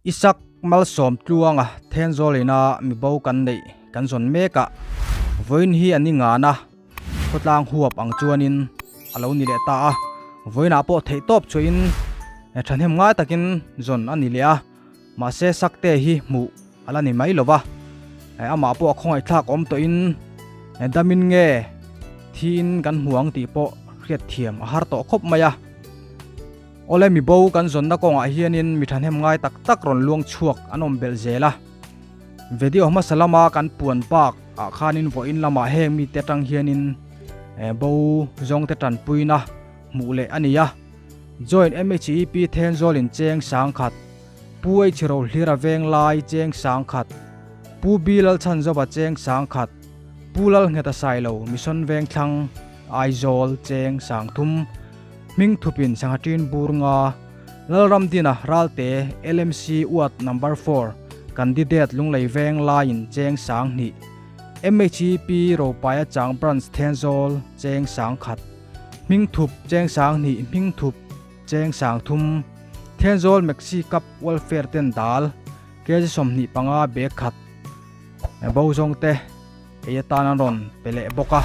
Isak Malsawm Tluanga Thenzawl ina mibo kan neih kan zawn mek a, vawiin hi an ingan a, khawtlang huap ang chuanin a lo ni leh ta a, vawiinah pawh theihtawp chuahin thahnem ngai takin zawn a ni leh a, mahse Sakte hi hmuh a la ni mai lo va, amah pawh a khawngaihthlak awm tawhin damin nge thiin kan hmu ang tih pawh hriatthiam a har tawh khawp mai a. Awle mi bo kan zawnna kawngah hianin mi thahnem ngai tak tak rawn luang chhuak an awm belh zel a. Video hmasa lama kan puan bak ah khanin vawiin lamah heng mite atang hianin bo zawngte tanpuina hmuh leh a ni a. Joint MHEP Thenzawl in cheng sangkhat, Pu H Rohlira Venglai cheng sangkhat, Pu B Lalchhanzova cheng sangkhat, Pu Lalngheta Sailo Mission Vengthlang Aizawl cheng sangthum, Hming thupin Sanghaṭin bur nga, Lalramdina Ralte LMC Ward Number 4 Candidate Lunglei Veng laiin cheng 2000, MHEP Ropaia Chang Branch Thenzawl cheng 10,000, Hming thup cheng 2000 hming thup cheng 3000, Thenzawl Maxi Cup Welfare ten dal kg 25 bag khat bo zawngte ei atan an rawn pe leh bawk a.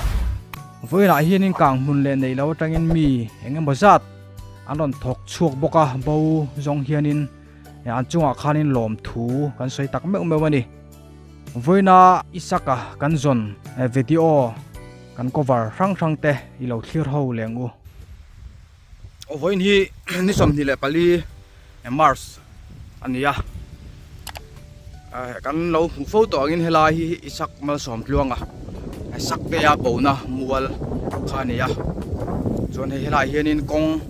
Vawiinah hianin kang hmun leh neih loh atangin mi eng emaw zat an rawn thawk chhuak bawk a, bo zawng hianin an chungah khanin lawmthu kan sawi tak meuh meuh a ni. Vawiina Isaka kan zawn video kan cover hrang hrang te i lo thlir ho leng u. Vawiin hi ni 24 March a ni a, kan lo hmuh fo tawh angin helai hi Isak Malsawm Tluanga Saktea bona mual kha a ni a, chuan hei helaiah hianin kawng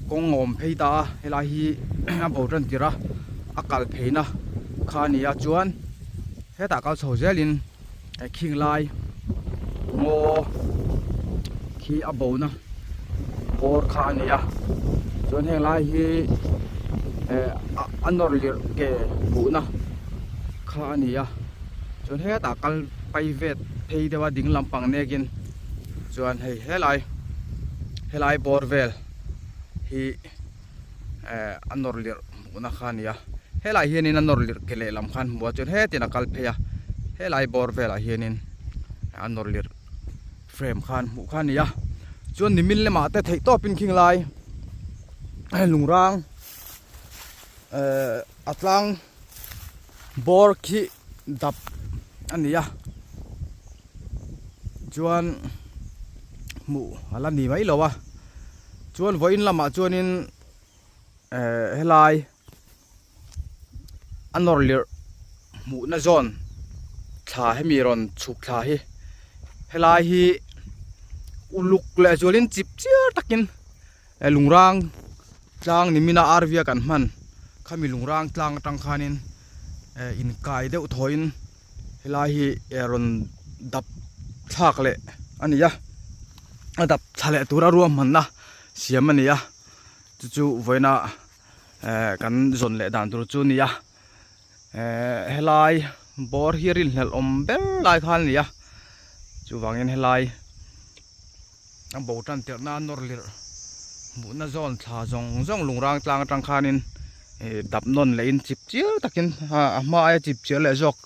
kawng a awm phei ta a, helai hi a bo tan tirh a, a kal pheina kha a ni a, chuan hetah kal chho zelin khing lai ngaw khi a bona bawr kha a ni a chuan heng lai hi eh a nawr lirh ke hmuhna kha a ni a chuan hetah kal pai vet phei deuh a ding lampang nekin chuan hei helai helai bawr vel hi eh a nawr lirh hmuhna kha a ni a helaiah hianin a nawr lirh ke lehlam khan hmu a chuan hetin a kal phei a helai bawr velah hianin a nawr lirh frame khan hmuh kha a ni a chuan nimin lamah te theih tawpin khing lai lungrang eh a tlang bawr khi dap a ni a chuan hmuh a la ni mai lo a chuan vawiin lamah chuanin eh helai a nawr lirh hmuhna zawn thla hemi rawn chhuk thla hi helai hi uluk leh zualin chip chiar takin eh lungrang tlang nimina RV a kan hman khami lungrang tlang atang khanin eh inkai deuh thawhin helai hi eh rawn dap thlak leh a ni a a dap thla leh tura ruahmanna siam a ni a chu chu vawiina eh kan zawn leh dan tur chu a ni a eh helai bawr hi rinhlelh awm ber lai khan a ni a chuvangin helai a bo tan tirh na nawr lirh hmuhna zawn thla zawng zawng lungrang tlang atang khanin ih dap nawn leh in chip chial takin a hma aia chip chial leh zawk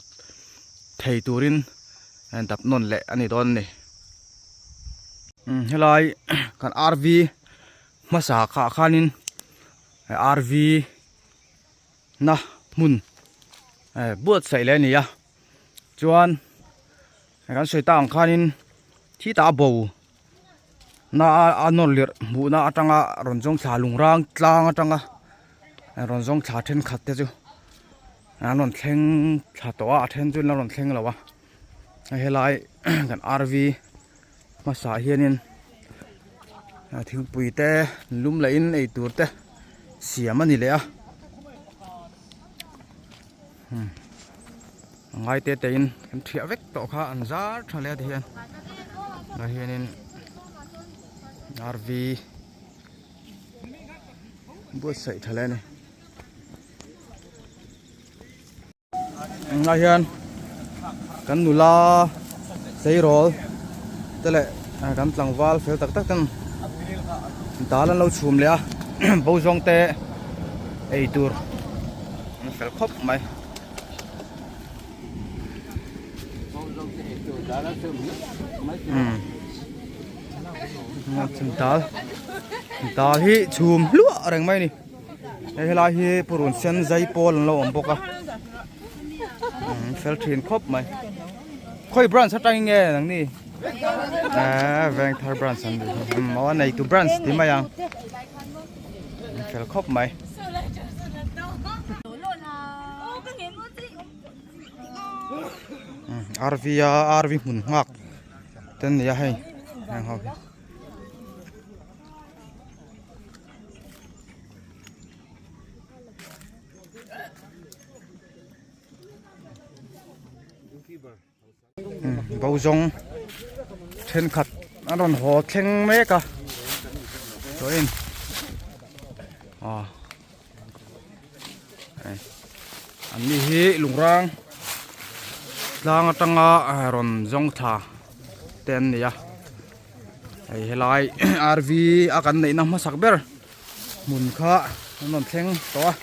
thei turin dap nawn leh a ni dawn a ni helai kan RV hmasa khah khanin RV na hmun buatsaih leh a ni a chuan kan sawi tak ang khanin khi tah a bo na a nawr lirh hmuhna atanga rawn zawng thla lungrang tlang atanga rawn zawng thla thenkhat te chu an rawn thleng thla tawh a a then chu an la rawn thleng lo a helai kan RV hmasa ah hianin thingpui te lum leh in ei tur te siam a ni leh a a ngai te te in kan thiah vek tawh kha an zar tha hle a ti hian ah hianin RV buatsaih tha hle a ni. Tunah hian kan nula tleirawl te leh kan tlangval fel tak tak ten dal an lo chhum leh a bo zawng te ei tur An fel khawp mai. Dal dal hi chhum hluah reng mai a ni hei helai hi purun sen zai pawl an lo awm bawk a fel thin khawp mai khawi branch atangin nge nangni eee vengthar branch an nih hi aw a neitu branch tih mai ang fel khawp mai. RV a RV hmun nghak te an ni a hei heng ho hi. Bo zawng thenkhat an rawn haw thleng mek a chuanin aw hei an ni hi lungrang tlang atanga rawn zawng thla te an ni a hei helai RV a kan neihna hmasak ber hmun kha an rawn thleng tawh a.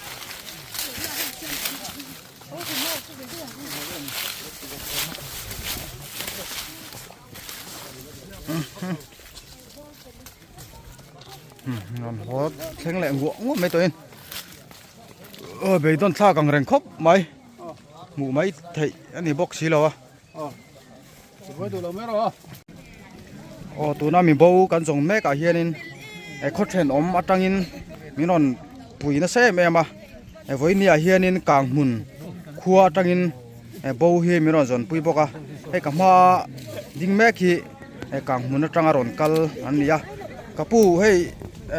Rawn haw thleng leh nguah nguah mai tawhin aw beidawn thlak ang reng khawp mai hmuh mai theih a ni bawk si lo a. Aw tuna mi bo kan zawng mek ah hianin eh khaw thenawm atangin min rawn pui nasa em em a eh vawiin ah hianin kang hmun khua atangin eh bo hi min rawn zawn pui bawk a hei ka hma ding mek hi eh kang hmun atanga rawn kal an ni a ka pu hei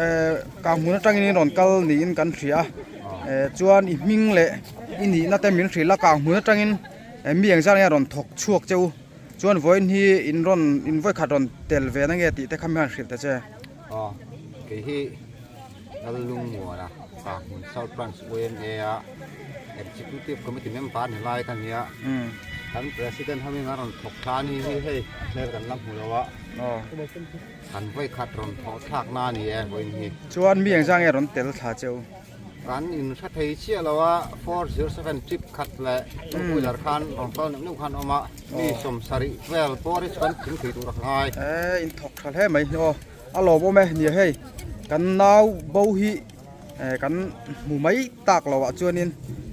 eh kang hmun atangin in rawn kal niin kan hria a eh chuan i hming leh i nihna te min hrilh a kang hmun atangin. Mi engzat nge rawn thawk chhuak che u chuan vawiin hi in rawn in vawikhat rawn tel ve na nge tih te kha mi han hrilh ta che. Aw kei hi Lallungmuana Sahmun South Branch YMA a Executive Committee member ni lai ka nia kan President ho in a rawn thawk thla ni hi hei hmel kan la hmu lo a kan vawikhat rawn thawh thlak na a ni e vawiin hi. Chuan mi engzat nge rawn tel thla che u. Kan inhre thei chiah lo a, 407 trip khat leh two wheeler khan rawn kal neuh neuh khan a awm a, mi 70 vel pawh hi chu kan thing thei tur a ka ngai. E in thawk tha hle mai aw, a lawmawm e nia hei kan nau bo hi kan hmu mai tak lo ah chuanin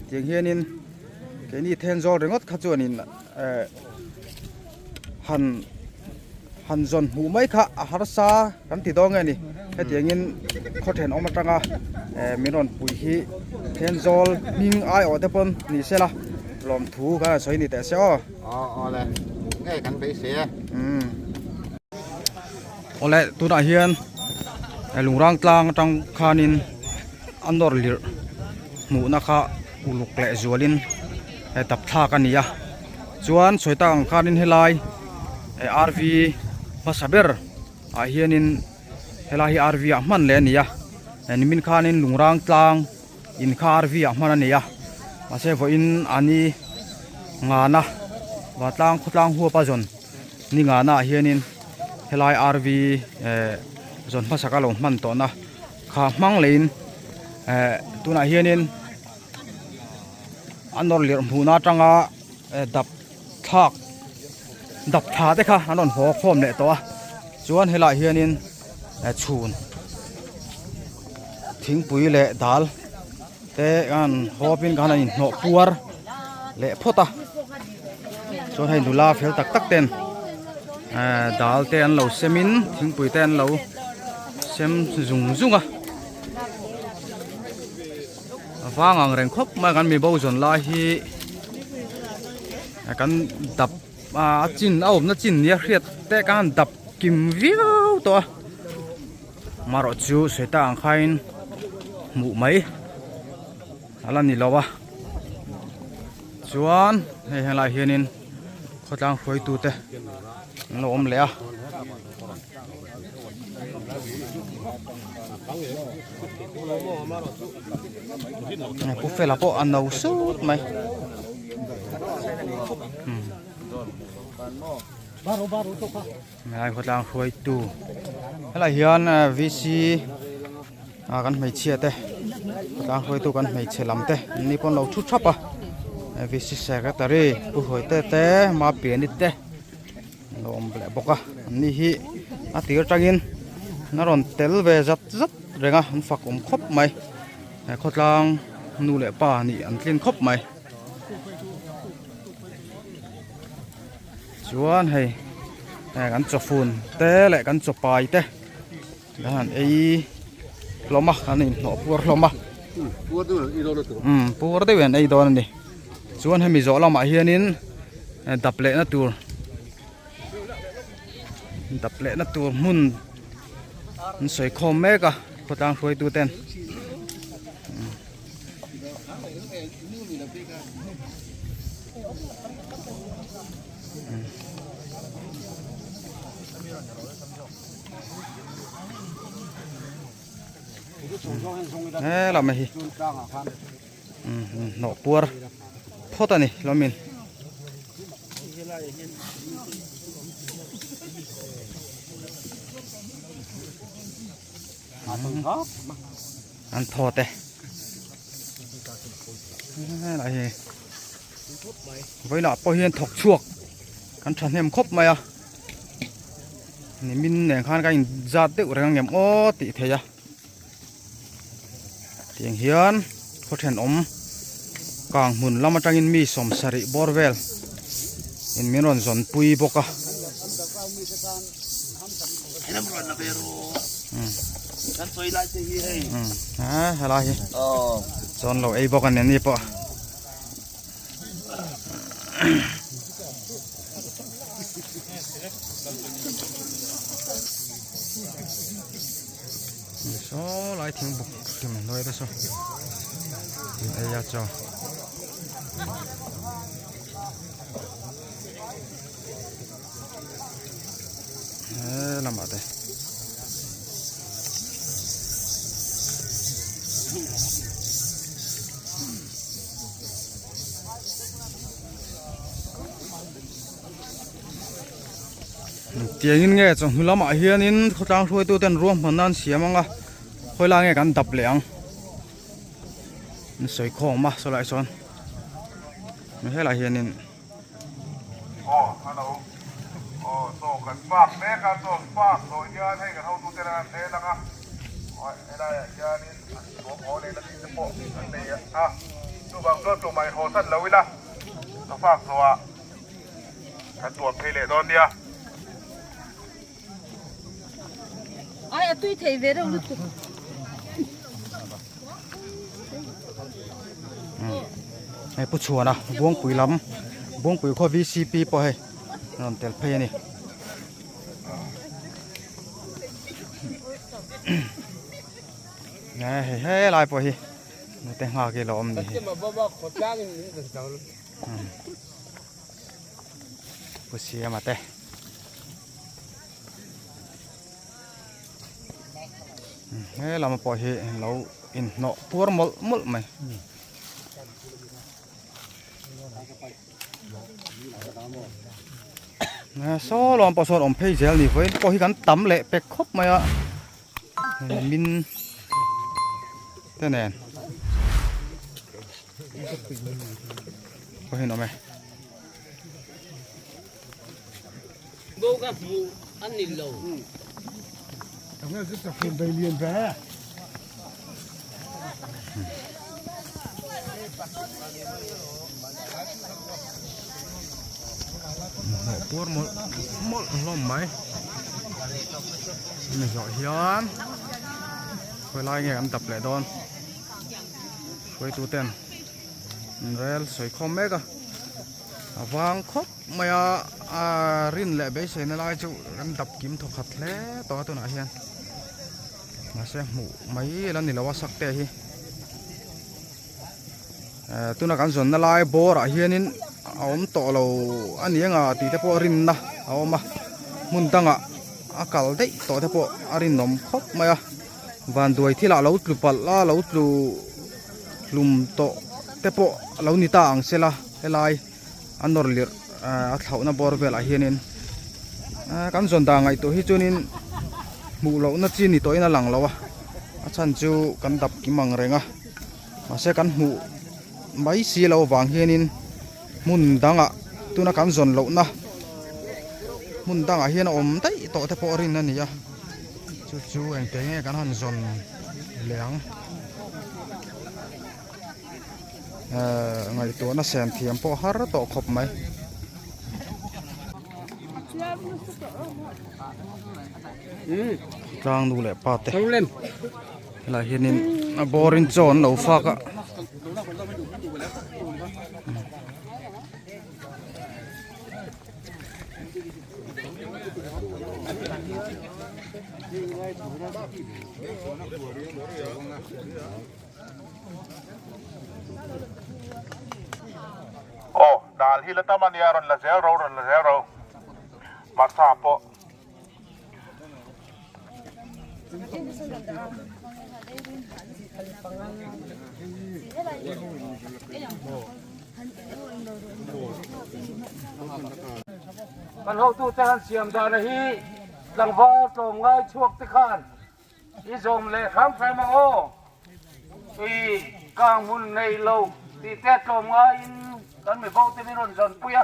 tiang hianin keini Thenzawl ringawt kha chuanin han han zawn hmuh mai kha a harsa kan ti dawn nge ni hetiangin khaw thenawm atanga eh min rawn pui hi Thenzawl hming aiawh te pawn ni se la lawmthu kan han sawi ni teh se aw. Aw awle ngei kan beisei e. Umm awle tunah hian lungrang tlang atang khanin a nawr lirh hmuhna kha uluk leh zualin tap thlak a ni a chuan sawi tak ang khanin helai RV hmasa ber ah hianin helai hi RV ah hman leh a ni a nimin khanin lungrang tlang in kha RV ah hman a ni a mahse vawiin a ni ngana vantlang khawtlang huap a zawn ni ngana ah hianin helai RV eh zawn hmasa ka lo hman tawhna kha hmang leiin eh tunah hianin a nawr lirh hmuhna atanga eh dap thlak dap thla te kha an rawn haw khawm leh tawh a chuan helaiah hianin eh chhun thingpui leh dal te an hawpin khan an inhnawh puar leh phawt a chuan hei nula fel tak tak ten eh dal te an lo sem in thingpui te an lo sem zung zung a a vang ang reng khawp mai kan mi bo zawn lai hi kan dap a chin a awmna chin nia hriat te khan han dap kim viau tawh a marawh chu sawi tak ang khain hmuh mai a la ni lo a chuan hei helaiah hianin khawtlang hruaitute an lo awm leh a. Pu Fela pawh a no sut mai. Helai khawtlang hruaitu helai hian VC ah kan hmeichhia te. Khawtlang hruaitu kan hmeichhe lam te an ni pawh an lo thu thap a VC secretary Pu Hruaite te Mapiani te an lo awm leh bawk a an ni hi a tir atangin an rawn tel ve zat zat reng a an fak awm khawp mai he khawtlang nu leh pa nih an tlin khawp mai chuan hei kan chawfun te leh kan chawpai te. Kan han ei hlawm a kan inhnawh puar hlawm a umm puar deuh in an ei dawn a ni chuan hemi zawh lamah hianin dap lehna tur dap lehna tur hmun an sawi khawm mek a khawtlang hruaitu ten. He lam hi hnawh puar phawt a ni hlawmin an thaw te helai hi vawilah pawh hian thawk chhuak kan thahnem khawp mai a. Nimin nen khan ka in zat deuh reng ang em aw tih theih a tiang hian khaw thenawm kang hmun lam atangin mi sawmsarih bawr vel in min rawn zawn pui bawk a helai hi chuan lo ei bawk a ni ani pawh. Saw lai thing buk hlim hnuai te saw in ei a chaw he lamah te. Tiangin nge chawhnu lamah hianin khawtlang hruaitu ten ruahmanna an siam ang a khawi lai nge kan dap leh ang an sawi khawm a saw lai sawn helaiah hianin. Aw hello aw chaw kan fak mek a chaw an fak zawh hian hei kan hotu te nen an rel ang a aw helaiah hianin an tuam haw leh na tih te pawh an nei a chuvang chuan tumah in haw san lo ila ka fak zawhah kan tuam phei leh dawn nia. Ai a tui thei ve reuh lutuk. Hei pu chhuana Buangpui lam Buangpui khaw VCP pawh hei a rawn tel phei a ni. Hei helai pawh hi nute nghak hi a lo awm ni hi. Pu Siama te. He lam pawh hi lo inhnawh puar mawlh mawlh mai. Saw lawm pawh sawn awm phei zel ni vawiin pawh hi kan tam leh pek khawp mai a min te nen pawh hi an awm e. Hnawh puar mawlh mawlh hlawm mai hemi zawh hian khawi lai nge an dap leh dawn hruaitu ten an rel sawi khawm mek a a vang khawp mai a a rin leh beiseina lai chu kan dap kim thaw khat hle tawh a tunah hian mahse hmuh mai la ni lo a sak te hi eh tuna kan zawnna lai bawr ah hianin a awm tawh lo a ni anga tih te pawh rinna a awm a hmun dangah a kal daih tawh te pawh a rinawm khawp mai a vanduai thil ah lo tlu palh a lo tlu hlum tawh te pawh a lo ni ta ang sela helai a nawr lirh a thlauhna bawr velah hianin kan zawn dan ngaihtuah hi chuanin hmuh lohna chi ni tawhin a lang lo a a chhan chu kan dap kim ang reng a. Mahse kan hmuh mai si loh vang hianin hmun dangah tuna kan zawn lohna hmun dangah hian a awm daih tawh te pawh rin a ni a chu chu engte nge kan han zawn leh ang ehh ngaihtuahna siam thiam pawh har tawh khawp mai. Tlang nu leh pa te helai hianin a bawr in chaw an lo fak a. Aw, dal hi la tam a nia, rawn la zel ro, rawn la zel ro. Hmarcha pawh. Kan hotute han siam dana hi tlangval tlawmngai chhuak te khan I zawm leh hram hram ang aw. I kang hmun nei lo tih te tlawm ngaiin kan mi bo te min rawn zawn pui a,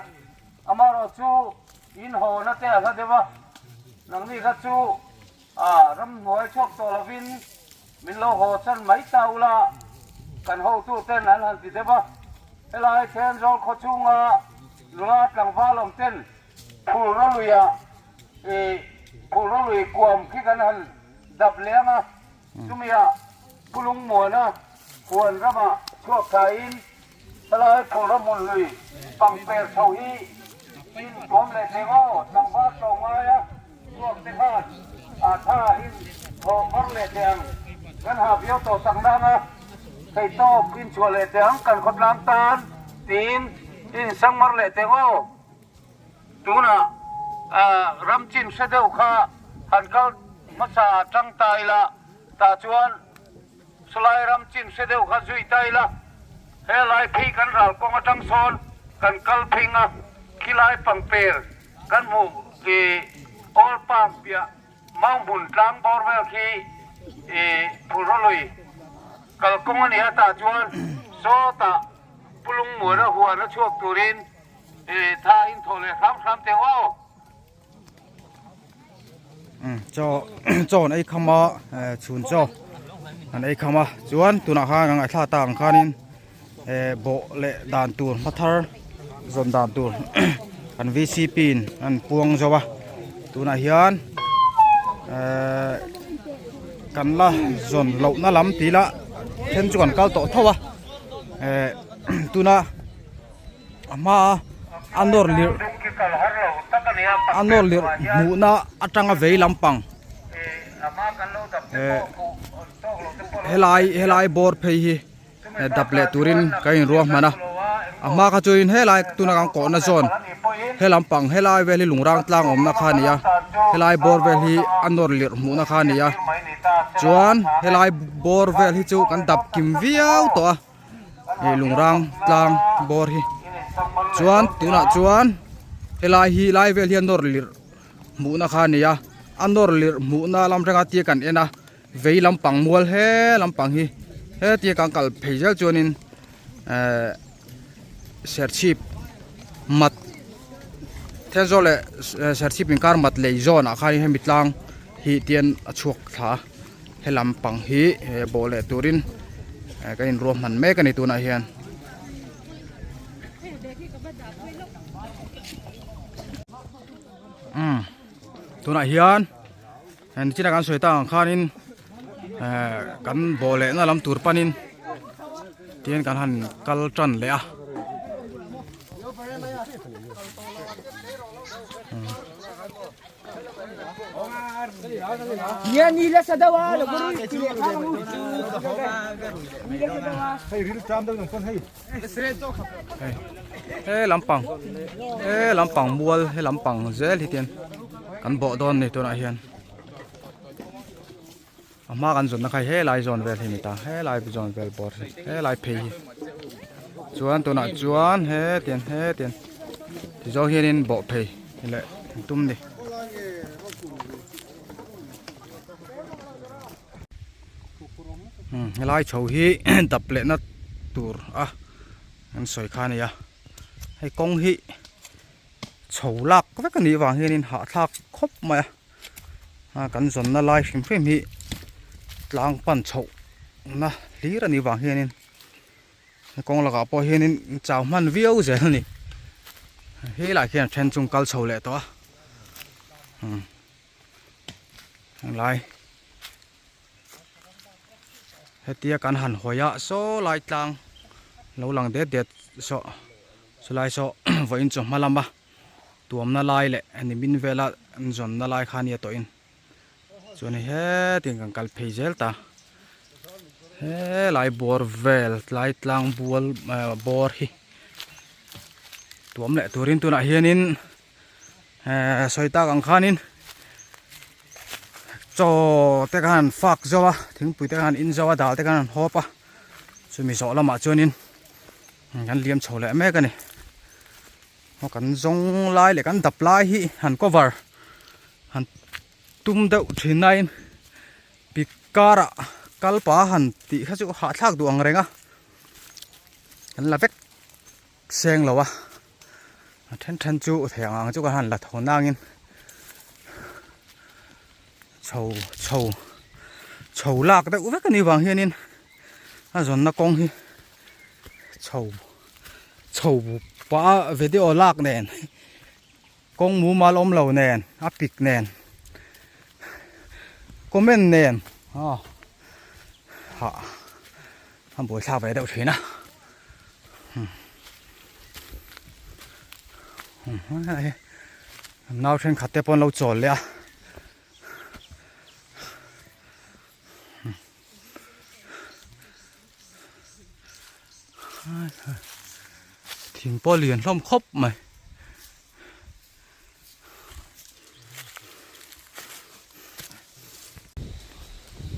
amaherawh chu in haw na te a hla deuh a, nangni kha chu a ramhnuai chhuak tawh lovin min lo haw chan mai ta ula kan hotu ten an han ti deuh a, helai Thenzawl khaw chhunga nula tlangval awm ten Phulraw luiah i phulraw lui kuam khi kan han dap leng a, chumia Pulung Muana huan ramah chhuak thlaiin helai phulraw hmun lui pangper chho hi in tuam leh thei aw, tlangval tlawm ngaia chhuak te khan a tha in thawh mar leh teh ang, kan ha viau tawh tak nang a, theihtawp in chhuah leh teh ang kan khawtlang tan tiin in sang mar leh teh aw. Tunah ram chin hre deuh kha han kal hmasa tang ta ila, tah chuan sawlai ram chin hre deuh kha zui ta ila, helai phei kan ral kawng atang sawn kan kal phing a, khilai pangper kan hmuh i Old Palm piah Mau hmun tlang bawr vel khi i Phulrawlui kalkawng a ni a, tah chuan sawtah Pulung Muana huan a chhuak turin Tha in thaw leh hram hram teh aw. Chaw chaw an ei kham a chhun chaw an ei kham a chuan tunah khan kan ngaihthla ta ang khanin bawh leh dan tur hma thar zawn dan tur kan V_C_P in an puang zo a tunah hian kan la zawn lohna lam tih lah then chu kan kal tawh tho a tuna. A hmaa a nawr lirh a nawr lirh hmuhna atanga vei lampang eh helai helai bawr phei hi dap leh turin kan inruahman a a hma kha chuanin helai tuna kan kawhna zawn he lampang helai vel hi lungrang tlang awmna kha a ni a helai bawr vel hi a nawr lirh hmuhna kha a ni a chuan helai bawr vel hi chu kan dap kim viau tawh a. Ih lungrang tlang bawr hi chuan tunah chuan helai hi lai vel hian nawr lirh hmuhna kha a ni a a nawr lirh hmuhna lam atanga tia kan en a vei lampang mual he lampang hi hetia kan kal phei zel chuanin ehh serchhip mat Thenzawl leh serchhip inkar mat lei zawn ah khan hemi tlang hi tian a chhuak thla a. He lampang hi bawh leh turin kan inruahman mek a ni tunah hian. Umm tunah hian nichina kan sawi tak ang khanin kan bawh lehna lam tur panin tihian kan han kal tan leh a. He lampang he lampang mual he lampang zel hi tian kan bawh dawn ni tunah hian a hma kan zawnna kha helai zawn vel hi a ni ta helai zawn vel bawr hi helai phei hi chuan tunah chuan he tian he tian ti zawng hianin bawh phei leh an tum ni. Helai chho hi dap lehna. tur a an sawi kha a ni a hei kawng hi chho lak vek a nih vang hianin hahthlak khawp mai a a kan zawnna lai hrim hrim hi tlang pan chhoh na hlir a nih vang hianin kawng lakah pawh hianin chau hman viau zel a ni helaiah khian a then chu an kal chho leh tawh a umm helai hetia kan han hawi a saw lai tlang lo lang det det saw chulai saw vawiin chu hma lama tuamna lai leh nimin vela an zawnna lai kha nia tawhin chuan hei hetin kan kal phei zel ta helai bawr vel tlai tlang bual bawr hi tuam leh turin tunah hianin ehh sawi tak ang khanin chaw te khan an fak zo a thingpui te khan an in zo a dal te khan an hawp a chumi zawh lamah chuanin kan liam chho leh mek a ni aw kan zawng lai leh kan dap lai hi han cover han tum deuh thin nain pik karah kal pa han tih kha chu hahthlak duh ang reng a kan la vek seng lo a a then then chu thei ang ang chu kan han la tho nangin chho chho chho lak deuh vek a nih vang hianin a zawnna kawng hi chho chho pah a video lak nen kawng mumal awm lo nen a pik nen comment nen aw hah a buaithlak ve deuh thin a nau thenkhat te pawh an lo chawl leh a. Thing pawh lian hlawm khawp mai.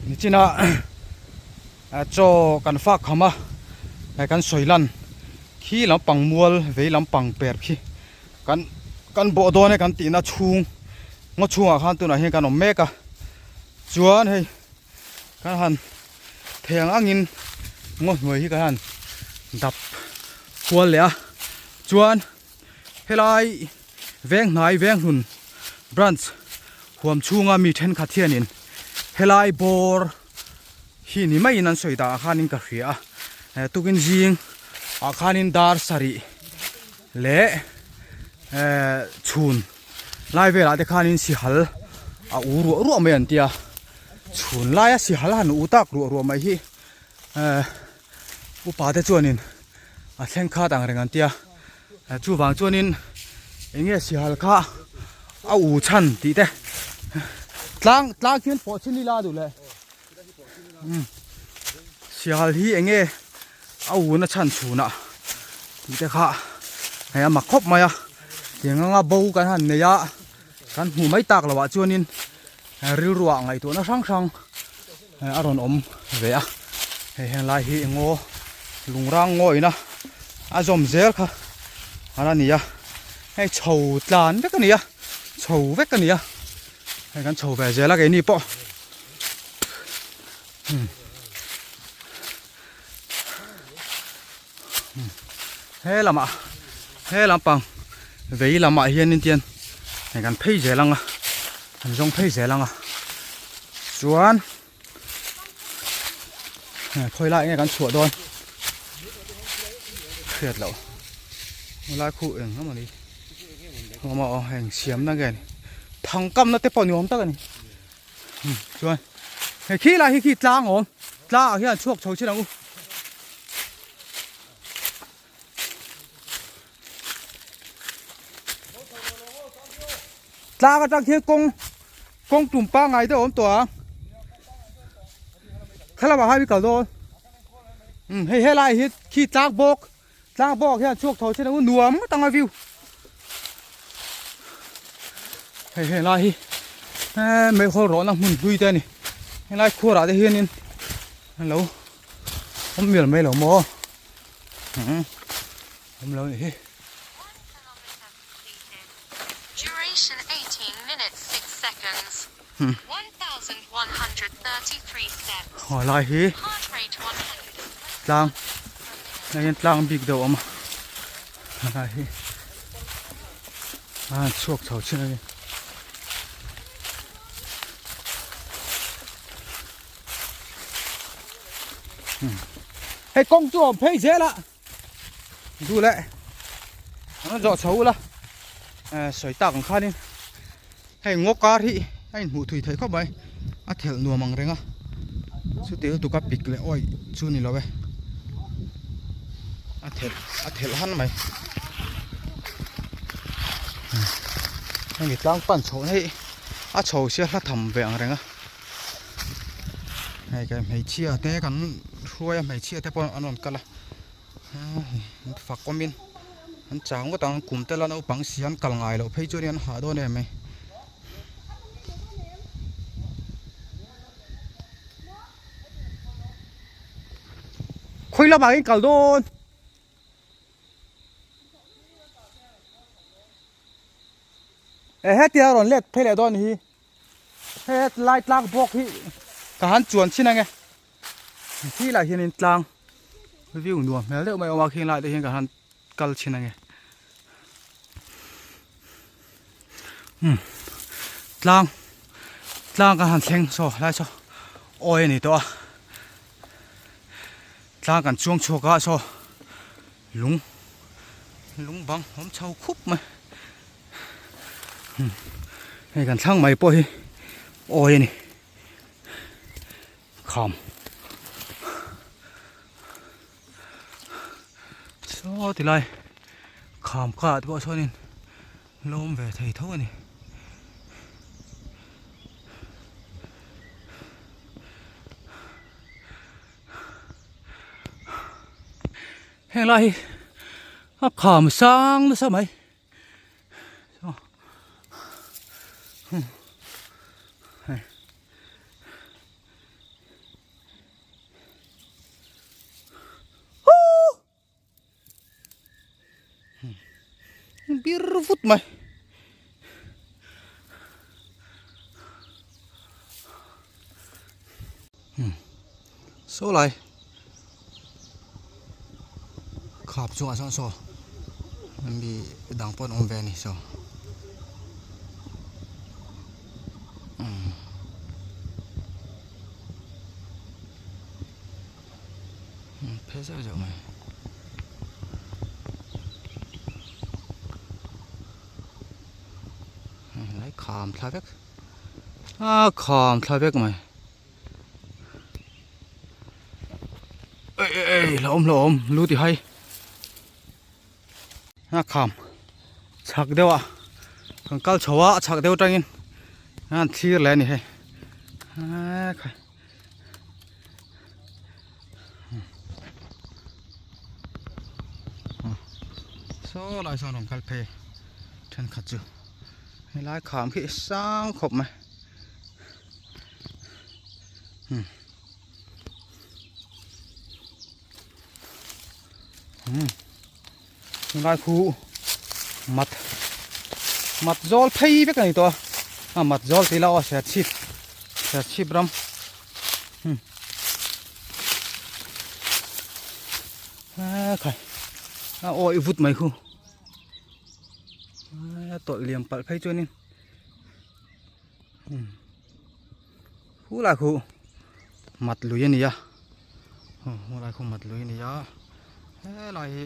Nichina chaw kan fak kham a kan sawi lan khi lampang mual vei lampang per khi kan kan bawh dawn e kan tihna chhung ngaw chhungah khan tunah hian kan awm mek a chuan hei kan han thei ang angin ngaw hnuai hi kan han dap kual leh a chuan helai veng hnai veng hlun branch huam chhunga mi thenkhat hianin helai bawr hi ni maiin an sawi danah khanin ka hria a tukin zing ah khanin dar sarih leh ehh chhun lai velah te khanin sihal a u ruah ruah mai an tia chhun laia sihal han u tak ruah ruah mai hi ehh upa te chuanin a thleng khat ang reng an tia chuvang chuanin eng nge sihal kha a u chhan tih te tlang tlang khian pawh chin ila duh leh umm sihal hi eng nge a u na chhan chhunah tih te kha hei a mak khawp mai a tiang anga bo kan han nei a kan hmuh mai tak loh ah chuanin rilruah ngaihtuahna hrang hrang a rawn awm ve a hei heng lai hi engaw lungrang ngawina a zawm zel kha a ni a hei chho tlan vek a ni a chho vek a ni a hei kan chho ve zel a keini pawh he lamah he lampang vei lamah hianin tian hei kan phei zel ang a kan zawng phei zel ang a chuan khawi lai nge kan chhuah dawn hriat loh helai khu eng emaw ni awm a aw heng siamna nge ni thangkamna te pawh ni awm tak a ni. Chuan hei khi lai hi khi tlang awm tlang ah hian chhuak chho chin ang u. Tlang atang khian kawng kawng tum pangngai deuh a awm tawh ang. Khalamah khan mi kal dawn. Umm hei helai hi khi tlang bawk tlang bawk ah hian chhuak chho chin ang u nuam ngawt ang a view. Hei helai hi eee meihawl rawhna hmun hlui te a ni. Helai khuarah te hianin an lo awm mial mai lo maw umm awm lo a nih hi. Duration 18 minutes 6 seconds. 1133 steps. Aw lai hi Heart rate 100 tlang. Hei hian tlang bik deuh a awm a helai hi a chhuak chho chin a ni. Hei kawng chu a awm phei zel a duh leh an zawh chho ula sawi tak ang khanin hei ngaw kar hi a inhmuh thui theih khawp mai a thelh nuam ang reng a chuti lutuk a pik leh awih chu ni lo e a thelh a thelh han mai hemi tlang pan chhoh na hi a chho sia hla tham ve ang reng a hei kan hmeichhia te kan hruai a hmeichhia te pawh an rawn kal a fak awmin an chang ngawt ang kum te la naupang si an kal ngai loh phei chuan an hah dawn em mai. Khawi lamah in kal dawn. E hetia rawn let phei leh dawn hi. He lai tlang bawk hi ka han chuan chin ange. Khi lah hianin tlang view nuam hmel deuh mai a awm a khing lai te hian ka han kal chin ange. Um tlang tlang ka han thleng saw lai saw awi a ni tawh a tlang kan chuang chhuak a saw lung lung bang awm chho khup mai hei kan thlang mai pawh hi awi a ni kham saw ti lai kham kha ah te pawh sawn in lawm ve thei tho a ni. Heng lai hi a kham sang nasa mai. Bir vut mai. Saw lai khap chungah sawn saw mi dang pawh an awm ve a ni saw. Phei zeuh zeuh mai. Lai kham thla vek. A kham thla vek mai. Ei ei ei la awm la awm lu ti hai. A kham chhak deuh a kan kal chho a a chhak deuh atangin an thlir leh a ni hei. Ekhai. Saw lai sawn rawn kal phei thenkhat chu helai kham khi sang khawp mai helai khu mat mat zawl phei vek a ni tawh a mat zawl tih lah aw serchhip serchhip ram. Khai a awih vut mai khu a tawlh liam palh phei chuanin khu lai khu mat lui a ni a khu lai khu mat lui a ni a helai hi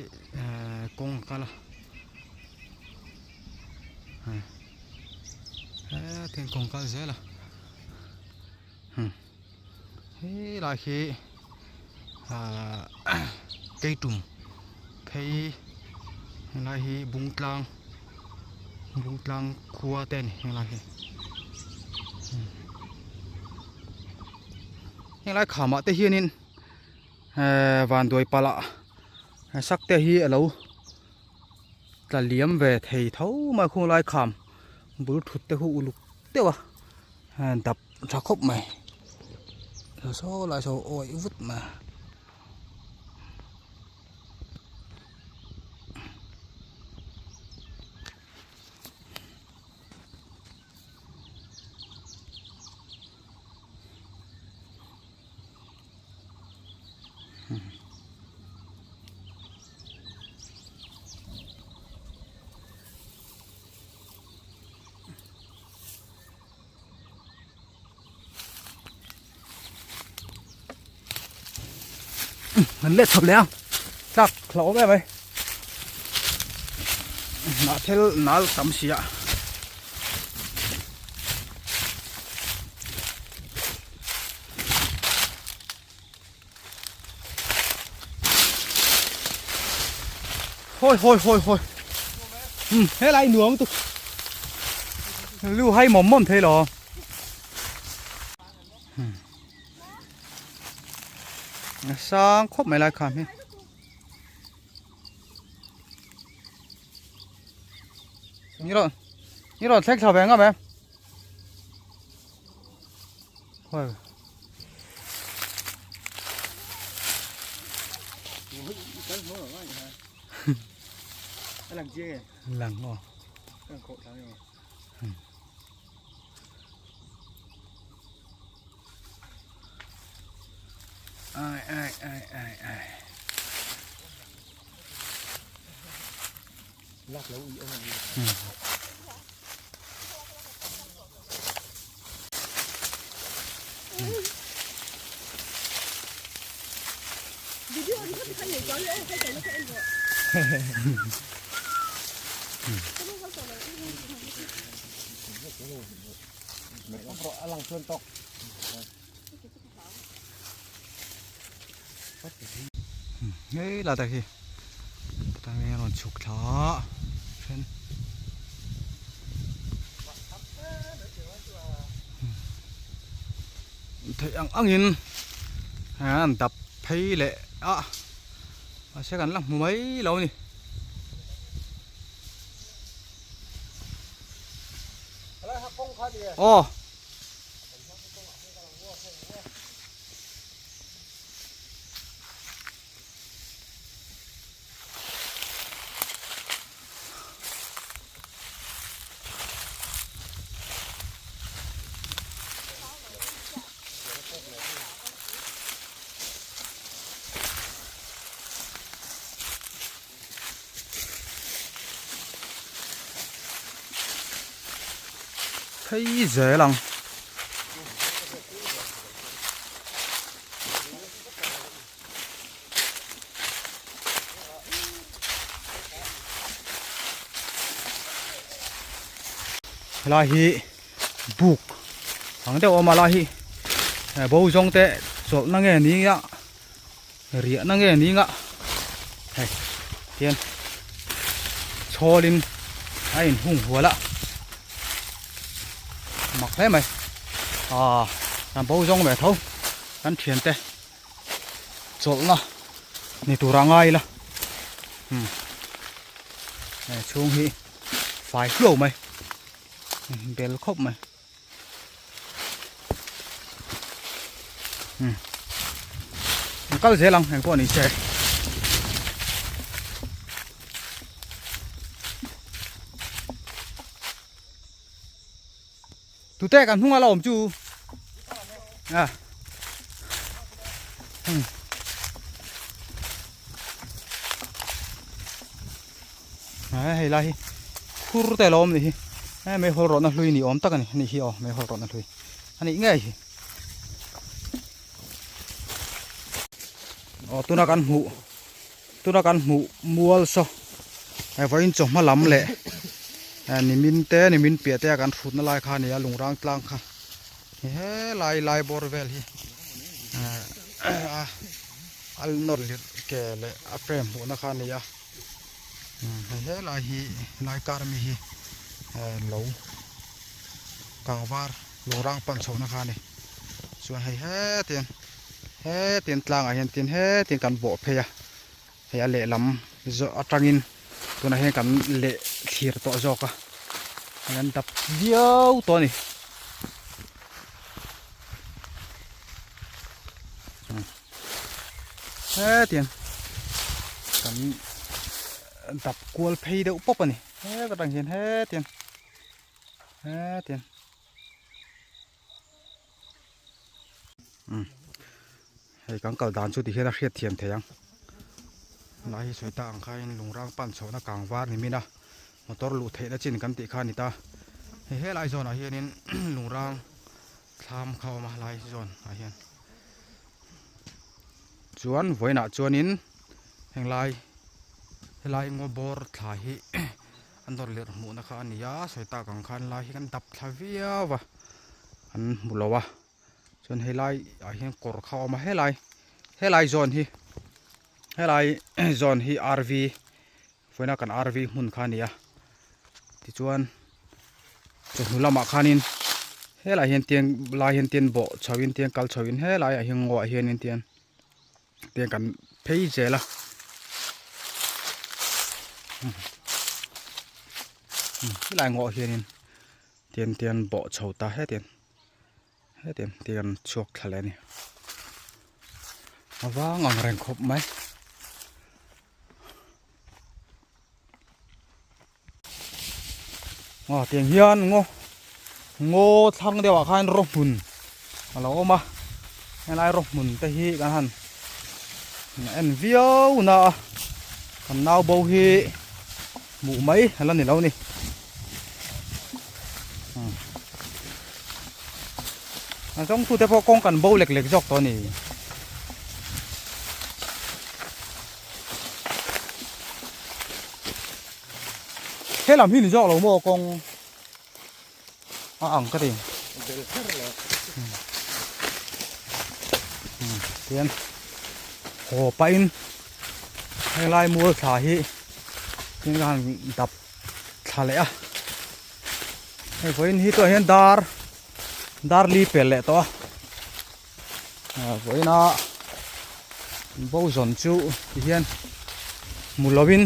kawng a kal a hetiang kawng kal zel a. Helai hi ahh keitum phei helai hi bungtlang bungtlang khua te a ni helai hi helai khamah te hianin ehh vanduai palh ah sak te hi alo tla liam ve thei tho mai khunglai kham bul thut te khu uluk deuh a dap tha khawp mai saw lai saw awih vut mai. Kan let chho leh ang tlak hlauhawm em mai hnah thil nal tam si a. Hawi hawi hawi hawi um helai nuam tuk lu hai mawm mawm thei lo. A sang khawp mai lai kham hi. Ni rawn ni rawn thleng thla ve ngam em? Khawi. Lang chiang e. Lang aw. Kan khawh thlang e. Ai ai ai ai ai. Lak lo i awm ang. Hei la tak hi tang hian rawn chhuk thla a then theih ang angin an dap phei leh a mahse kan la hmu mai lo a ni. Aw. Phei zel ang. Helai hi buk ang deuh a awm a lai hi bo zawng te chawlhna nge ni a. Riahna nge ni nga hei tian chhawlin a in hung hual a mak hle mai ah kan bo zawng ve tho kan thian te chawlhna ni tur a ngai ila umm hei chhung hi fai hluau mai bel khawp mai. An kal zel ang engpawh ni se. Tute kan hnunga la awm chu. À. Hei lai hi khur te lo awm ni hi he meihawl rawhna hlui ni awm tak a ni ani hi aw meihawl rawhna hlui a nih ngei hi aw tuna kan hmuh tuna kan hmuh mual saw hei vawiin chawhma lam leh nimin te nimin piah te a kan hrutna lai kha a ni a lungrang tlang kha helai lai bawr vel hi a al nawr lirh ke leh a frame hmuhna kha a ni a. Hei helai hi helai kar ami hi lo kang var lo rang pan chhoh na kha a ni chuan hei hetiang hetiang tlangah hian tin hetiang kan bawh phei a hei a lehlam zawh atangin tunah hian kan leh thlir tawh zawk a hei an dap viau tawh a ni. Hetiang kan dap kual phei deuh pawp a ni heta tang hian hetiang hetiang hei kan kal dan chu ti hian a hriat thiam thei ang lai hi sawi ta ang khain lungrang pan chhohna kang var ni min a motor luh theihna chin kan tih kha a ni ta hei helai zawnah hianin lungrang thlam kha a awm a lai zawn ah hian. Chuan vawiinah chuanin henglai helai ngaw bawr thla hi an rawn lirh hmuhna kha a ni a sawi tak ang khan lai hi kan dap thla viau a an hmu lo a chuan helai ah hian kawr kha a awm a helai helai zawn hi helai zawn hi rv vawiina kan rv hmun kha a ni a tichuan chawhnu lamah khanin helaiah hian tiang lai hian tian bawh chhoin tiang kal chhoin helaiah hian ngaw ah hianin tian tiang kan phei zel a helai ngaw ah hianin tian tian bawh chho ta hetiang hetiang tiang chhuak thla leh a ni a vang ang reng khawp mai. Aw tiang hian ngaw ngaw thlang deuh ah khan raw hmun a lo awm a helai raw hmun te hi kan han en viau na a kan nau bo hi hmuh mai a la ni lo ni a zawng tu te pawh kawng kan bo lek lek zawk tawh a ni. He lam hi ni zawk lo maw kawng a ang ka ti tian haw pahin helai mual thla hi tin ka han dap thla leh a hei vawiin hi tawh hian dar dar li pel leh tawh a vawiin a bo zawn chu ti hian hmu lovin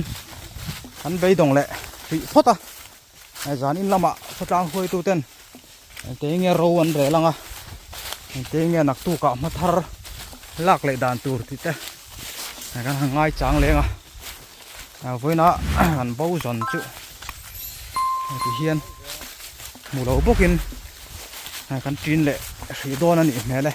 an beidawng leh hrih phawt a zan in lamah khawtlang hruaitu ten engte nge ro an rel ang a engte nge naktuk ah hma thar lak leh dan tur tih te kan han ngai chang leng a vawiin a an bo zawn chu ti hian hmu lo bawkin kan tin leh hrih dawn a nih hmel e.